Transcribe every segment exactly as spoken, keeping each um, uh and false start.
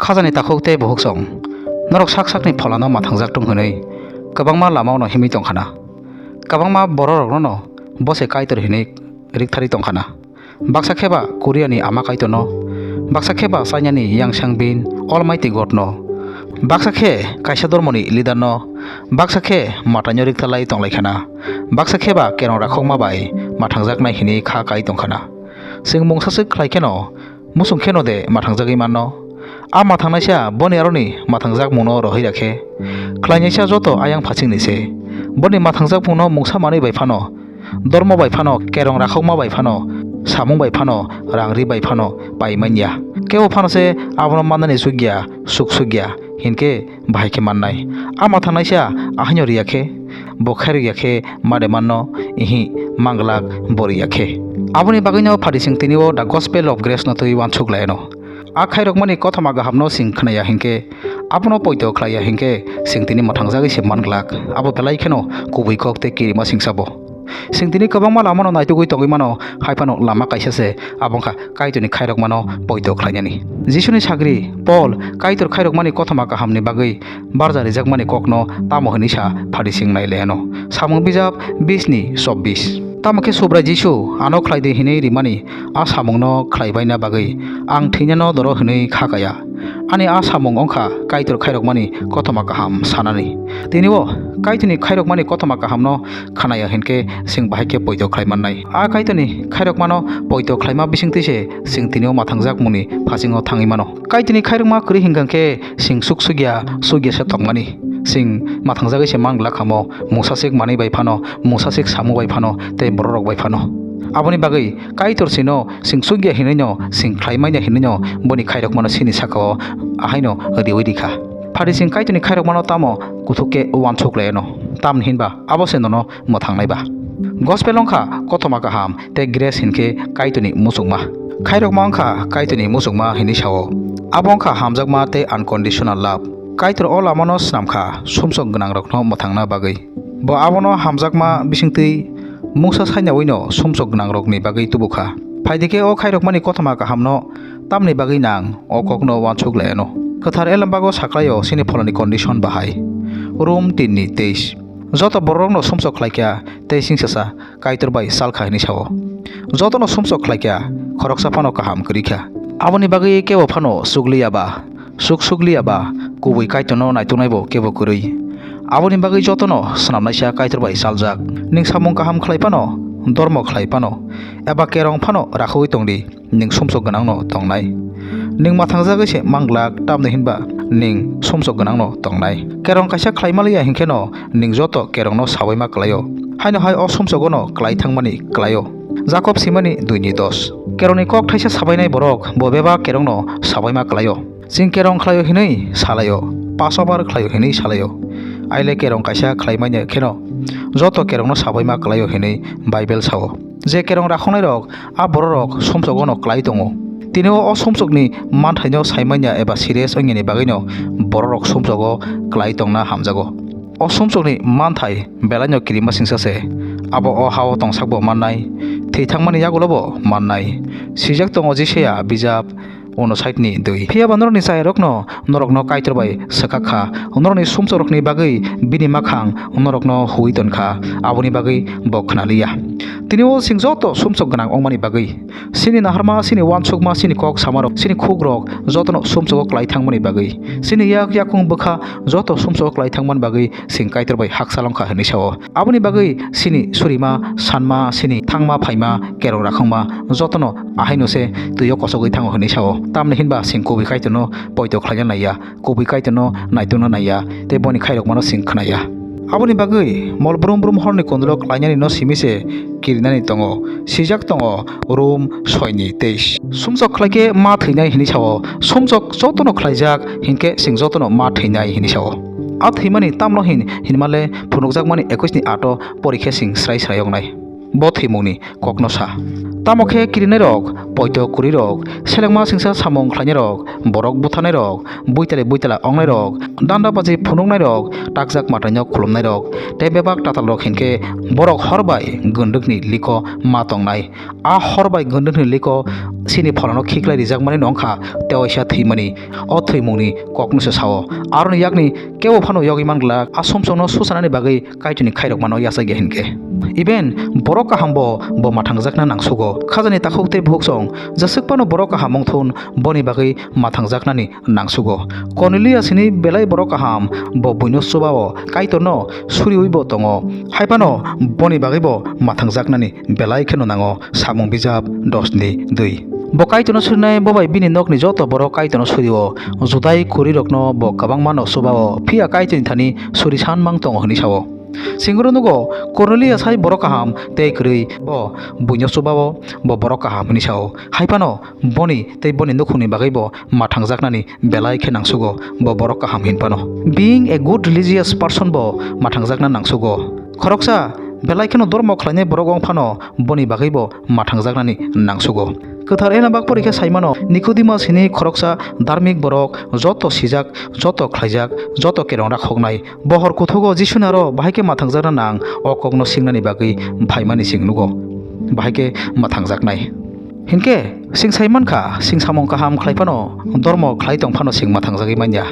Khajani takhuk tei bukhuk song, norok sak sakni pholano mathangjak tung hwnwi kwbangma lamao no himwi tong khana. Kwbangma bororokno no bo se Kaitor hwnwi riktharwi tong khana. Baksa khe ba Koreani Ama Kaitorno, baksa khe ba Chinani Yang Xiangbin, Almighty Godno, baksa khe kaisa dormoni leaderno, baksa khe mwtaino riktalai tonglai khana, baksa khe ba kerong rakhokma bai mathangjaknai hwnwi kha kai tong khana. Chwng mungsa swk khlai kheno, muchung kheno de mathangjagwi manno? A mathangnaisa boni aroni mathangjakmungno rohoi rakhe, khlainaisa joto ayang phachingni se. Boni mathangjakmungno mungsa manwi bai phano, dormo bai phano, kerong rakhokma bai phano, samung bai phano, rang ri bai phano pai manya. Kebo phano se abono mannani sugya, suk sugya, hinkhe bahai khe mannai. A mathangnaisa ahaino riya khe, bo khairok ya khe made manno, ihi manglak bo riya khe. Aboni bagwino phadi chwng tini o The Gospel of Grace no twi uansuk lai ano. A khairokmani kothoma gahamno chwng khnaya hinkhe, abono poito khlaiya hinkhe, chwng tini mwthangjagwi se manglak. Abo belai kheno kubui kok tei kirima singsa bo. Chwng tini kwbangma lamano naitugwi tongwi mano, hai phano lama kaisa se, abo wngkha Kaitorni khairokmano poito khlainani. Jisuni sagri Paul Kaitor khairokmani kothoma kahamni bagwi barja rijakmani kokno tamo hwnwi sa phadi chwng nai le ano. Samung bijap bisni chobbish. Tamo khe Subrai Jisu ano khlai di hwnwi rimani a samungno khlai baina bagwi ang thwinano doro hwnwi kha kaya. Ani a samung wngkha Kaitor khairokmani kothoma kaham sanani. Tini o Kaitorni khairokmani kothoma kahamno khanaya hinkhe chwng bahai khe poito khlai mannai. A Kaitorni khairokmano poito khlaima bisingtwi se chwng tini o mathangjak mungni phasingo thangwi mano. Kaitorni khairokma kwrwi hinkha khe chwng suk sugya, sugya se tongmani. Chwng mathangjagwi se man glak hamo, mungsa sik manwi bai phano, mungsa sik samung bai phano, tei bororok bai phano. Aboni bagwi Kaitor chwngno chwng sugya hinwi no, chwng khlai manya hinwi no, boni khairokmano chini saka-o ahaino riwi rikha. Phadi chwng Kaitorni khairokmano tamo kuthuk khe uansuk lai ano, tamni hinba abo se nono mwthangnai ba. Gospel wngkha kothoma kaham tei grace hinkhe Kaitorni muchungma. Khairokma wngkha Kaitorni muchungma hinwi sao. Abo wngkha hamjakma tei unconditional love. Kaitor o lamano swnam kha sumsok gwnangrokno mwthangna bagwi. Bo abono hamjakma bisingtwi mungsa sainawino sumsok gwnangrokni bagwi tubu kha. Phaidi khe o khairokmani kothoma kahamno tamni bagwi nang o kokno uansuk lai ano. Kwthar Elembago saklaio chini pholoni condition bahai. Rom tinni teis. Joto bororokno sumsok khlaikha tei singsacha Kaitor bai chalkha hinwi sao. Jotono sumsok khlaikha, khoroksa phano kaham kwrwikha. Aboni bagwi kebo phano chukliya ba, suk sukliya ba, kubui Kaitorno naituknaibo kebo kwrwi. Aboni bagwi jotono swnamnaisa Kaitor bai chaljak. Nwng samung kaham khlai phano, dormo khlai phano, eba kerong phano rakhogwi tongdi. Nwng sumsok gwnangno tongnai. Nwng mathangjagwi se manglak, tamni hinba nwng sumsok gwnangno tongnai. Kerong kaisa khlai maliya hinkheno nwng joto kerongno sabaima klaio. Haino hai o sumsogono klai thangmani klaio. Jakob simani dui ni dos. Kerongni kok thaisa sabainai borok bo bebak kerongno sabaima klaio. Chwng kerong khlaio hinwi salaio, Passover khlaio hinwi salaio. Aile kerong kaisa khlai manya kheno joto kerongno sabaima klaio hinwi Bible sao. Je kerong rakhoknairok a bororok sumsogono klai tongo. Tini o, o sumsokni manthaino saimanya eba serious wngyani bagwino bororok sumsogo klai tongna hamjago. O sumsokni manthai belaino kirima singsa se. Abo o hao tongsakbo mannai, thwi thangmani yagulobo mannai. Swijak tongo Jisaya bijap unosaitni dui. Phiya ba norokni chayarokno norokno Kaitor bai swkak kha, norokni sumsokrokni bagwi bini makhang norokno huwi ton kha, aboni bagwi bo khna liya. Tini o chwng joto sumsok gwnang wngmani bagwi, chini naharma, chini uansukma, chini kok samarok, chini khukrok jotono sumsogo klai thangmani bagwi, chini yak yakung bwkha joto sumsogo klai thangmani bagwi chwng Kaitor bai hakchal wngkha hinwi sao. Aboni bagwi chini surima, sanma, chini thangma phaima, kerong rakhokma jotono ahaino se twio kosogwi thango hinwi sao. Tamni hinba chwng kubui Kaitorno poito khlaina naiya, kubui Kaitorno naitukna naiya, tei boni khairokmano chwng khnaya. Aboni bagwi mol brum brum horni kondolo klainani no simi se kirinani tongo, swijak tongo Rom soi ni teis. Sumsok khlaikhe ma thwinai hinwi sao, sumsok jotono khlaijak hinkhe chwng jotono ma thwinai hinwi sao. A thwimani tamno hin hinmale phunukjakmani ekush ni ato porikhe chwng srai srai wngnai. Bo thwimungni kokno sa. Tamo khe kirinairok, poito kwrwirok, selengma singsa samung khlainairok, borok buthanairok, buitali buitala wngnairok, danda baji phunuknairok, takjak mwtaino khulumnairok, tei bebak tatalrok hinkhe borok hor bai gwndwkni liko ma tongnai. A hor bai gwndwkni liko chini pholano khiklai rijakmani no wngkha tei waisa thwimani. O thwimungni kokno se sao. Aroni yakni kebo phano yogwi man glak, a sumsokno susanani bagwi Kaitorni khairokmano yachak ya hinkhe. Even borok kaham bo, bo mathangjakna nangsugo. Khajani takhuk tei bukhuk song, jeswk phano borok kaham wngthun, boni bagwi mathangjaknani nangsugo. Kornelius hini belai borok kaham, bo buino chubao, Kaitorno suriwi bo tongo. Haiphano boni bagwi bo mathangjaknani belai kheno nango. Samung bijap dos ni dui. Bo Kaitorno surinai, bo bai bini nokni joto borok Kaitorno surio. Judai kwrwirokno bo kwbangma no chubao, phiya Kaitorni thani suri san mang tongo hwnwi sao. Singoro nugo, Kornelius hai borok kaham tei kwrwi, bo buino chubao, bo borok kaham hwnwi sao. Haiphano boni tei boni nukhungni bagwi bo mathangjaknani belai khe nangsugo, bo borok kaham hinphano. Being a good religious person bo mathangjakna nangsugo. Khoroksa belai kheno dormo khlainai borok wng phano boni bagwi bo mathangjaknani nangsugo. Kwthar Ena bak porikhe saimano, Nicodemus hini khoroksa dharmik borok, joto sijak, joto khlaijak, joto kerong rakhoknai. Bohor kuthugo Jisuni aro bahai khe mathangjakna nang, o kokno singnani bagwi phaimani sing nugo. Bahai khe mathangjaknai. Hinkhe, sing sai mankha, sing samung kaham khlai phano, dormo khlai tong phano sing mathangjagwi manya.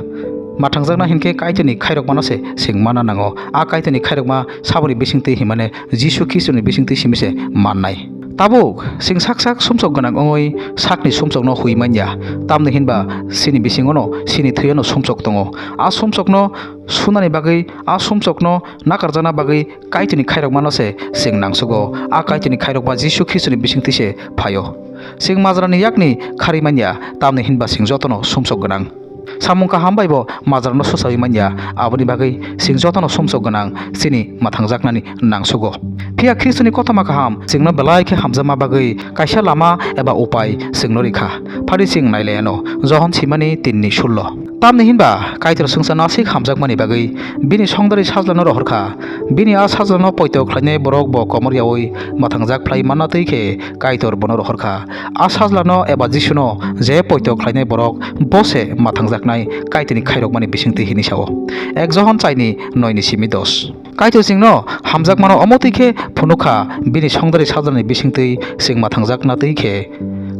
Mathangjakna hinkhe Kaitorni khairokmano se sing mana nango. A Kaitorni khairokma saboni bisingtwi himane Jisu Khristoni bisingtwi simi se mannai. Tabuk, sing sak sak sumsok gwnang wngwi sakni sumsokno hui manya. Tamni hinba sini bisingono, sini thwiono sumsok tongo. A sumsokno sunani bagwi, a sumsokno nakarjakna bagwi Kaitorni khairokmano se sing nangsugo. A Kaitorni khairokma Jisu Khristoni bisingtwi se phaio. Sing majrani yakni kharwi manya, tamni hinba sing jotono sumsok gwnang. Samung kaham bai bo majrano susawi manya, aboni bagwi sing jotono sumsok gwnang, chini mathangjaknani nangsugo. Phiya Khristoni kothoma kaham singno belai khe hamjakma bagwi kaisa lama eba upai singno rikha. Phari sing nailaiano, Johon simani tinni sullo. Tamni hinba Kaitor swngcharno aswk hamjakmani bagwi bini songdari sajlano rohorkha. Bini a sajlano poito khlainai borok bo komor yaui mathangjak phlai manna twi khe Kaitor bono rohorkha. A sajlano eba Jisuno je poito khlainai borok, bo se mathangjaknai Kaitorni khairokmani bisingtwi hini sao. Ek Johon chaini noini simi dos. Kaitor chwngno hamjakmano omo twi khe phunukha, bini songdari sajlani bisingtwi chwng mathangjakna twi khe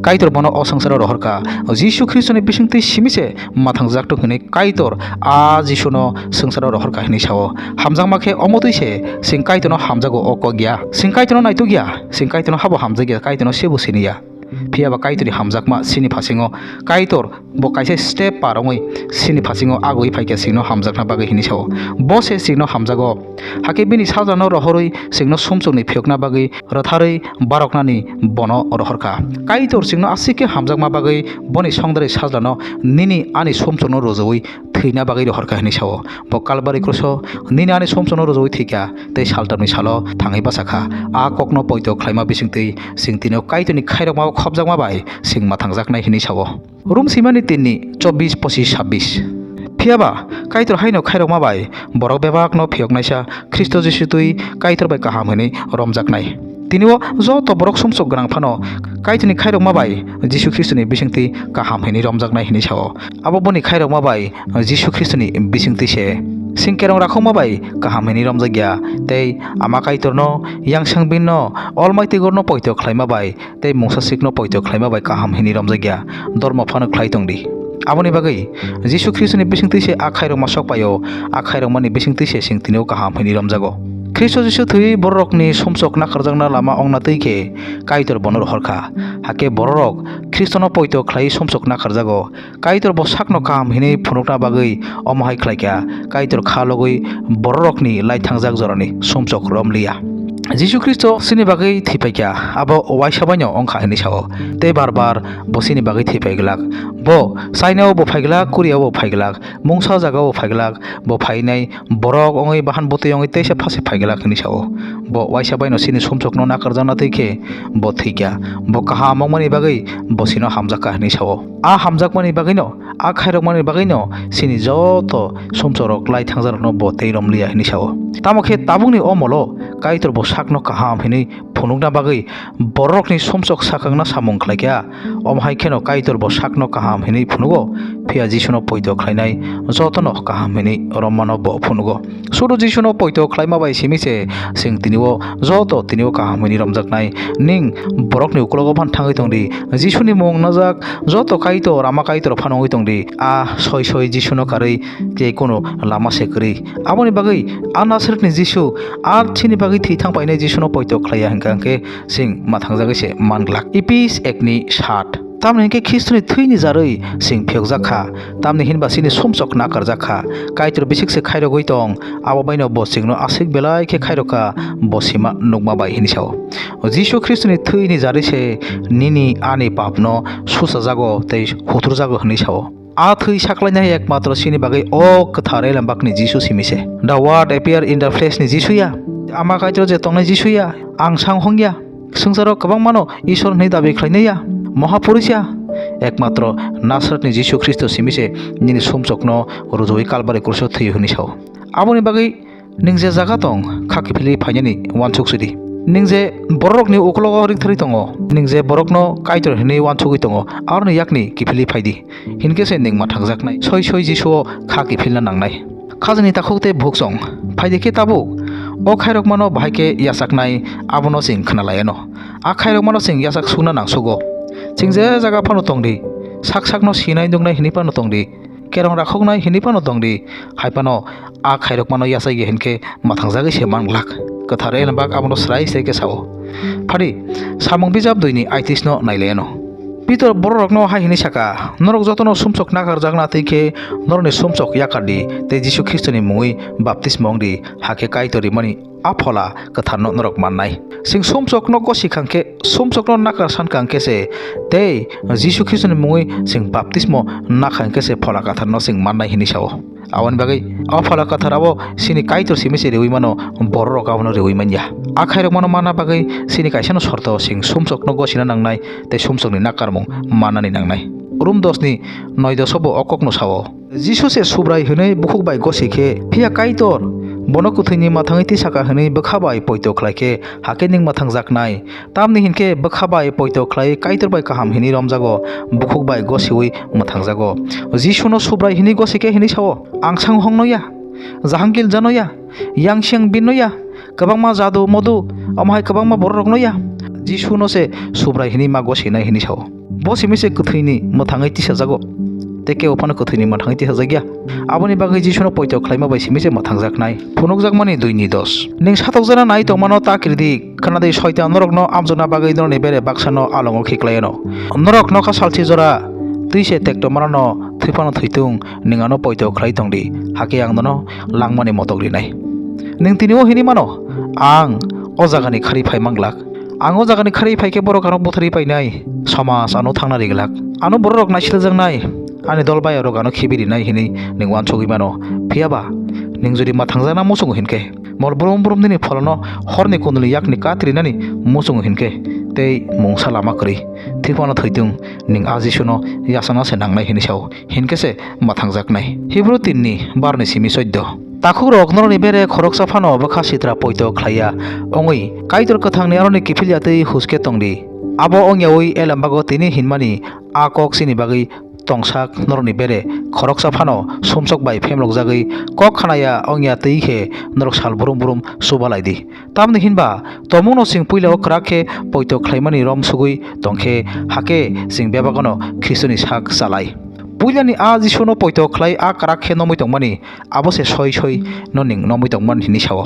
Kaitor bono o swngcharo rohorkha. Jisu Khristoni bisingtwi simi se mathangjakthung hwnwi Kaitor a Jisuno swngcharo rohorkha hwnwi sao. Hamjakma khe omo twi se chwng Kaitorno hamjago, o kok ya. Chwng Kaitorno naituk ya, chwng Kaitorno habo hamjak ya, Kaitorno sebo sini ya. Phiya ba Kaitorni hamjakma chini phasingo Kaitor bo kaisa step par wngwi chini phasingo agoi phaikha chwngno hamjakna bagwi hwnwi sao. Bo se chwngno hamjago. Hakhe bini sajlano rohorwi chwngno sumsokni phiyokna bagwi rwtharwi baroknani bono rohorkha. Kaitor chwngno aswk khe hamjakma bagwi boni songdari sajlano nini ani sumsokno rwjaui thwina bagwi rohorkha hwnwi sao. Bo Kalbari kroso nini ani sumsokno rwjaui thwikha tei saltamni salo thangwi bachakha. A kokno poito khlaima bisingtwi chwng tini Kaitorni khairokmao khopjakma bai chwng mathangjaknai hwnwi sao. Rum simani tinni chobbish, pochish, sabbish. Phiya ba Kaitor haino khairokma bai borok bebakno phiyoknaisa Khristo Jisu twi Kaitor bai kaham hwnwi romjaknai. Tini o joto borok sumsok gwnang phano Kaitorni khairokma bai Jisu Khristoni bisingtwi kaham hwnwi romjaknai hwnwi sao. Abo boni khairokma bai Jisu Khristoni bisingtwi se. Sing kerong rakhokma bai kaham hwnwi romjakya, tei Ama Kaitorno, Yangsang Binno, Almighty Godno poito khlaima bai tei mungsa sikno poito khlaima bai kaham hwnwi romjakya, dormo phano khlai tong di. Aboni bagwi Jisu Khristoni bisingtwi se a khairokma sok paio, a khairokmani bisingtwi se chwng tini o kaham hwnwi romjago. Khristo Jisu thwiwi bororokni sumsok nakarjakna lama ongna twi khe Kaitor bono rohorkha. Hakhe bororok Khristono poito khlaiwi sumsok nakarjago. Kaitor bo sakno kaham hwnwi phunukna bagwi omo hai khlaikha, Kaitor kha logwi bororokni laithangjak jorani sumsok romliya. Jisu Khristo chini bagwi thwipaikha, abo uaisa baino wngkha hwnwi sao, tei bar bar bo chini bagwi thwipai glak. Bo China o bo phai glak, Korea o bo phai glak, mungsa jaga o phai glak, bo phainai borok wngwi bahan bwtwi wngwi teisa phase phai glak hwnwi sao. Bo uaisa baino chini sumsokno nakarjakna twi khe bo thwikha. Bo kaham wngmani bagwi bo chino hamjakha hwnwi sao. A hamjakmani bagwino, a khairokmani bagwino chini joto sumsokrok lai thangjakrokno bo tei romliya hwnwi sao. Tamo khe tabukni o molo Kaitor bo sakno kaham hwnwi phunukna bagwi bororokni sumsok sakangna samung khlaikha. Omo hai kheno Kaitor bo sakno kaham hwnwi phunugo, phiya Jisuno poito khlainai jotono kaham hwnwi romano bo phunugo. Sudu Jisuno poito khlaima bai simi se chwng tini-o joto tini-o kaham hwnwi romjaknai. Ning borokni uklogo phan thangwi tongdi, Jisuni mung najak joto Kaitor, Ama Kaitor phano wngwi tongdi. A soi soi Jisuno karwi tei kunu lama se kwrwi. Aboni bagwi a Nasarethni Jisu, a chini bagwi thwi thang painai Jisuno poito khlaiya hwnkha hwnkhe chwng mwthangjagwi se man glak. Epis ekni sat. Tamni hwnkhe Khristoni thwini jarwi chwng phiyokjak kha, tamni hinba chini sumsok nakarjak kha. Kaitor bisik se khairogwi tong, abo baino bo chwngno aswk belai khe khairokha, bo sima nukma bai hwnwi sao. Jisu Khristoni thwini jarwi se nini ani papno susajago tei huturjago hwnwi sao. A thwi saklainai ekmatro chini bagwi o kwthar elembakni Jisu simi se. The Word appear in the flesh ni Jisu ya, Ama Kaitor je tongnai Jisu ya, ang sang hong ya, swngcharo kwbangmano Isor hwnwi dabi khlainai ya, Mohapurush ya, ekmatro Nasarethni Jisu Khristo simi se nini sumsokno rujui Kalbari krusho thwi hwnwi sao. Aboni bagwi nwng je jaga tong, kha kiphilwi phainani uansuk sidi. Nwng je bororokni uklogo riktharwi tongo, nwng je borokno Kaitor hwnwi uansugwi tongo, aroni yakni kiphilwi phaidi. Hinkhe se nwng mwthangjaknai, soi soi Jisuo kha kiphilna nangnai. Khajani takhuk tei bukchong phaidi khe tabuk o khairokmano bahai khe yachaknai, abono chwng khna laiano. A khairokmano chwng yachak sukna nangsugo. Chwng je jaga phano tongdi, sak sakno sinai nuknai hwnwi phano tongdi, kerong rakhoknai hwnwi phano tongdi, hai phano a khairokmano yachakya hinkhe mwthangjagwi se man glak. Kwthar elembak abono srai srai khe sao. Phadi, samung bijap duini aitisno nailaiano. Pitor bororokno hai hwnwi saka, norok jotono sumsok nakarjakna twi khe norokni sumsok yakardi tei Jisu Khristoni mungwi baptisma wngdi, hakhe Kaitor rimani a Phola Kwtharno norok mannai. Chwng sumsokno gosi kha hwnkhe, sumsokno nakar san kha hwnkhe se, tei Jisu Khristoni mungwi chwng baptisma nakha hwnkhe se Phola Kwtharno chwng mannai hwnwi sao. Aboni bagwi o Phola Kwthar abo chini Kaitor simi se riwi mano, bororok abono riwi manya. A khairokmano manna bagwi chini kaisano sorto chwng sumsokno gosina nangnai tei sumsokni nakarmung mannani nangnai. Rom dos ni noi dos o bo o kokno sao. Jisu se Subrai hwnwi bukhuk bai gosi khe, phiya Kaitor bono kwthwini mwthangwi tisaka hwnwi bwkha bai poito khlai khe, hakhe nwng mwthangjaknai. Tamni hinkhe bwkha bai poito khlai Kaitor bai kaham hwnwi romjago, bukhuk bai gosiwi mwthangjago. Jisuno Subrai hwnwi gosi khe hwnwi sao, ang sang hongno ya, jahangkil jano ya, yang siang binno ya, kwbangma jadu modu, omo hai kwbangma bororokno ya. Jisuno se Subrai hwnwi ma gosinai hwnwi sao. Bo simi se kwthwini mwthangwi tisajago, tei kebo phano kwthwini mwthangwi tisajakya. Aboni bagwi Jisuno poito khlaima bai simi se mwthangjaknai. Phunukjakmani dui ni dos. Nwng satokjana nai tongmano ta kiridi, khnadi Soitan norokno amjokna bagwi norokni bere baksano alongo khiklaiano. Norok nokha salchi jora twi se tekto manano thwi phano thwitung, nwng ano poito khlai tongdi, hakhe ang nono langmani motok rinai. Nwng tini o hini mano, ang o jagani khari phai manglak. Ang o jagani khari phai khe borok ano butharwi painai, somaj ano thangna riglak. Ano bororok naisilajaknai, ani dol bayarok ano khibi rinai hinwi nwng uansugwi mano. Phiya ba, nwng jodi mwthangjakna muchungo hinkhe, mol brum brum nini pholano horni kundulni yakni kat rinani muchungo hinkhe, tei mungsa lama kwrwi, thwi phano thwitung, nwng a Jisuno yachana se nangnai hinwi sao, hinkhe se mwthangjaknai. Hibru tin ni bar ni simi choddo. Takhukrok, norokni bere khoroksa phano bwkha sitra poito khlaiya wngwi Kaitor kwthangni aroni kiphilya twi huske tongdi. Abo wngyawi elembago tini hinmani a kok chini bagwi tongsak norokni bere khoroksa phano sumsok bai phemlokjagwi kok khnaya wngya twi khe norok sal brum brum chuba lai di. Tamni hinba tongmungno chwng puila o kwrak khe poito khlaimani rom sugwi tong khe, hakhe chwng bebak'-ono Khristoni sak chalai. Puilani a Jisuno poito khlai a kwrak khe nomwi tongmani abo se soi soi no nwng nomwi tongmani hinwi sao.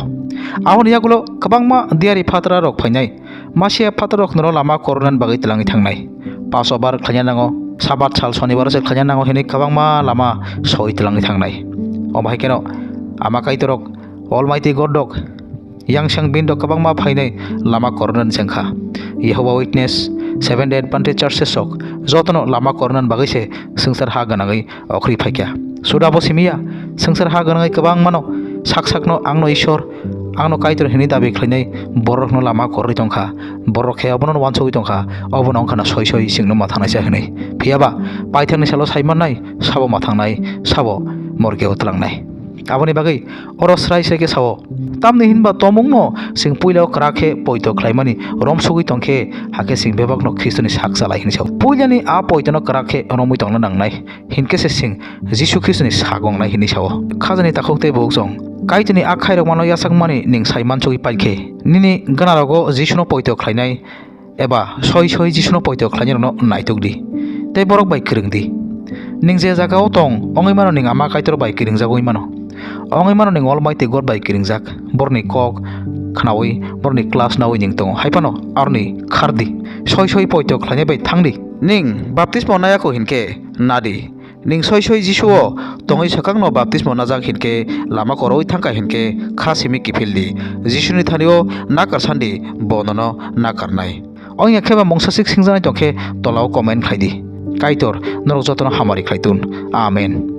Aboni yagulo kwbangma diyari phatrarok phainai. Masiya phatrarok norok lama korornani bagwi twlangwi thangnai. Paso bar khlaina nango, Sabat sal Sonibaro se khlaina nango hinwi kwbangma lama soi twlangwi thangnai. Omo hai kheno Ama Kaitorrok, Almighty God rok, yang siang bini rok kwbangma phainai lama korornani chengkha. Jehovah Witness, Seventh Day Adventist Churches rok jotono lama korornani bagwi se swngchar ha gwnangwi okhri phaikha. Suda bo simiya, swngchar ha gwnangwi kwbangmano sak sakno angno Ishwar, angno Kaitor hinwi dabi khlainai bororokno lama korwi tongkha. Borok khe obono wansugwi tongkha, obono wngkhana soi soi chwngno mwthangnaisa hinwi. Phiyaba paithakni salo saimannai, sabo mwthangnai, sabo morgeo twlangnai. Aboni bagwi oro srai srai khe sao, tamni hinba tomungno chwng puila o kwrak khe poito khlaimani romsugwi tong khe, hakhe chwng bebakno Khristoni sak chalai hwnwi sao. Puilani a poitono kwrak khe romwi tongna nangnai, hinkhe se chwng Jisu Khristoni sak wngnai hwnwi sao. Khajani takhuk tei bukhuk chwng Kaitorni a khairokmano yachakmani nwng sai mansugwi paikhe, nini ganarogo Jisuno poito khlainai eba soi soi Jisuno poito khlainairokno naituk di tei borok bai kwrwng di. Nwng je jagao tong, wngwi mano nwng Ama Kaitor bai kwrwngjagwi mano. Wngwi mano nwng Almighty God bai kwrwngjak, borokni kok khnaui, borokni class naui nwng tongo, hai phano aroni khar di, soi soi poito khlainai bai thang di. Nwng baptismo nayakho hinkhe na di. Nwng soi soi Jisuo tongwi swkangno baptismo najak hinkhe, lama koroui thangkha hinkhe, kha simi kiphil di. Jisuni thanio nakar sandi, bo nono nakarnai. Ongya khe ba mungsa sik singjaknai tongkhe tolao comment khlai di. Kaitor norok jotono hamari khlai tun. Amen.